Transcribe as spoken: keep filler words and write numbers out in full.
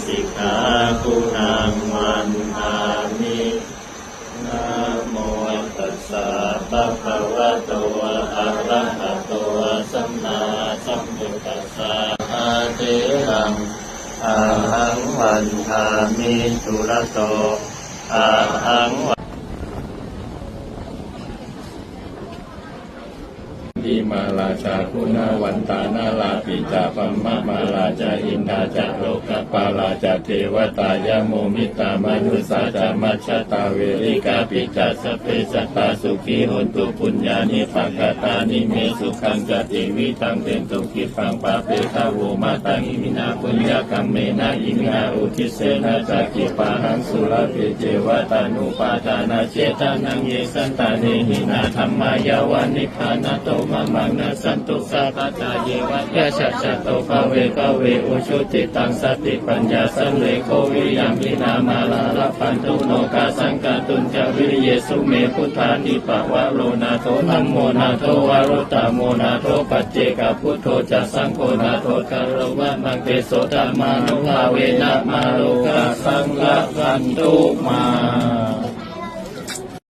sikkhāguṇaṃ vandāmi. Namo tassa bhagavato arahato sammāsambuddhassa. Mahātheraṃ ahaṃ vandāmi dūrato ahaṃ va- Mahārājā guṇavantā narāpi ca, brahmamārā ca indā ca lokapālā ca devatā, yamo mittā manussā ca majjhattā verikāpi ca, sabbe sattā sukhī hontu puññāni pakatāni me, sukhañca tividhaṃ dentu khippaṃ pāpetha vo mataṃ. Iminā puññakammena iminā uddissena ca khippāhaṃ sulabhe ceva taṇhupādānachedanaṃ, ye santāne hīnā dhammā yāva nibbānato mamaṃ, nassantu sabbadā yeva yattha jāto bhave bhave ujucittaṃ satipaññā sallekho viriyamhinā, mārā labhantu nokāsaṃ kātuñca viriyesu me. Buddhādhipavaro nātho dhammo nātho varuttamo, nātho paccekabuddho ca saṅgho nāthottaro mamaṃ, tesottamānubhāvena mārokāsaṃ labhantu mā.